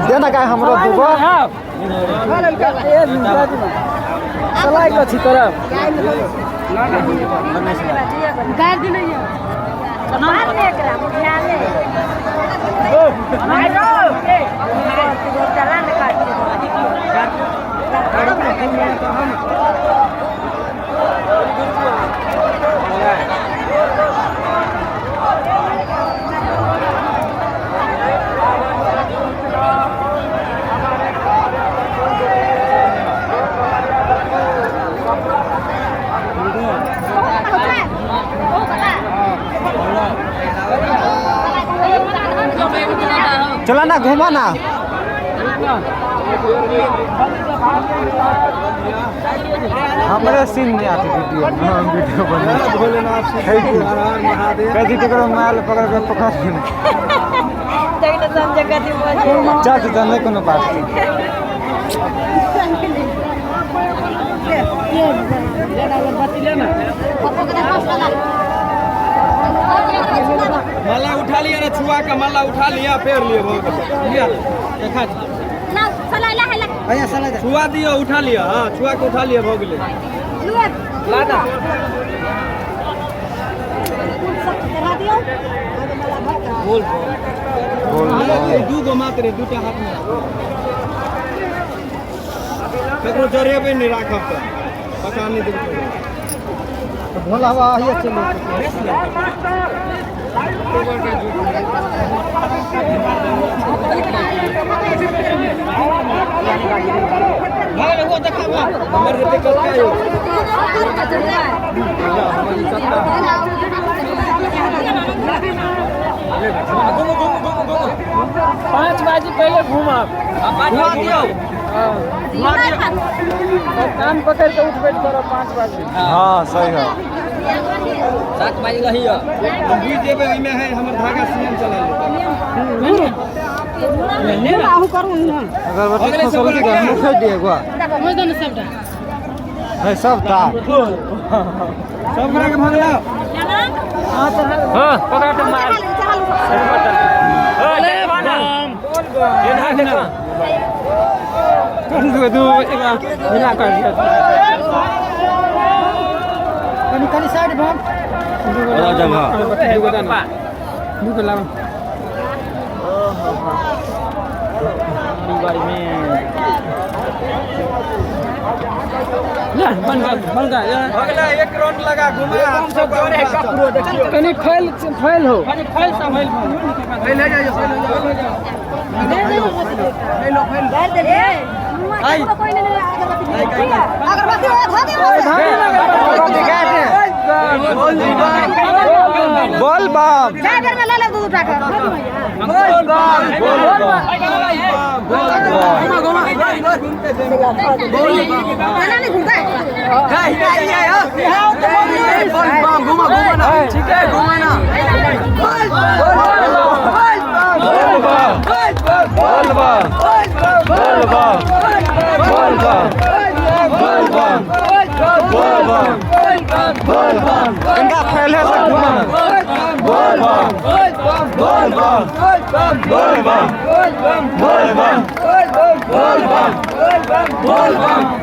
दे ना का हमरो दूगो सलाई कथी करब चला ना घुमा ना। हमारे सीन नहीं आती वीडियो में, हम वीडियो बना भोलेनाथ कभी ककरो मोबाइल पकड़ के पकड़ चल चल नहीं कोनो बात। माला उठा लिया ना, छुआ के माला उठा लिया, फेर लिया बहुत लिया देखा छुआ दियो उठा लिया। हाँ छुआ के उठा लिया, भऽ गेलै। लाना बोल बोल दू गो मात्र दूटा हाथ में ककरो जरेबै नहि राखब तऽ पता नहि देबै। भोला बाबा आइए चलो। हमर जते कतका यौ 5 बजे पहले घूमब। घुमा दियौ। कान पकड़ के उठ बैठ करब 5 बजे। हाँ सही है। 7 बजे रहियो हम बुझि जेबै ओहिमे है हमर धागा सीएम चला लेतै। अगरबत्ती खसल के मुख दिए गो है सबटा सब गोरा के भगला। हां पकड़ के मार। अरे ये ना देखा कर दो एक मिला कर दिया। कनी कनी साइड बम जगह दुगो लावा बारी में ला बन गया भगला। एक राउंड लगा घुमा सब जोरे कपड़ो देखियो कनी फैल फैल हो कनी फैल सा फैल फैल जाइयो फैल बोल बम बोल बम बोल बम बोल बम बोल बम बोल बम बोल बम इनका फैले से घुमा। बोल बम बोल बम बोल बम बोल बम बोल बम बोल बम बोल बम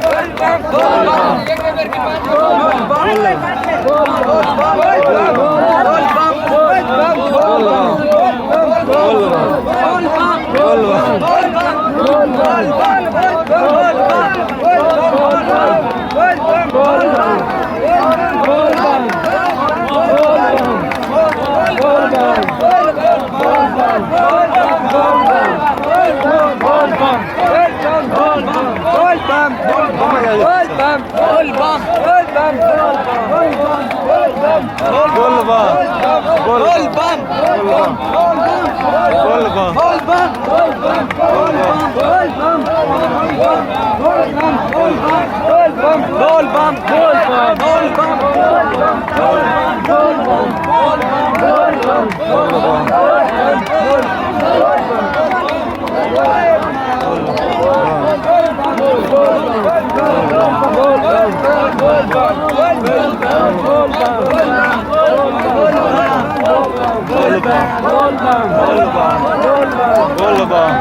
बोल बोल बम बोल बम बोल बम बोल बम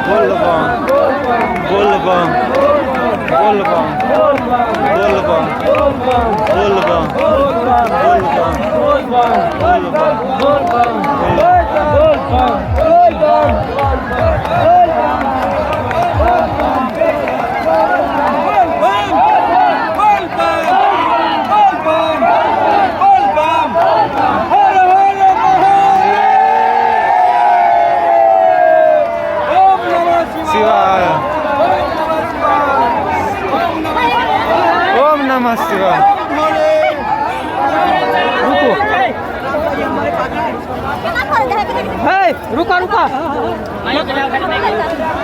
बोल बम बोल बम बोल बम बोल बम बोल बम बोल बम बोल बम बोल बम बोल बम बोल बम बोल बम बोल बम बोल बम बोल बम। शिवाय ओम नमः शिवाय। रुको हे, रुको रुको।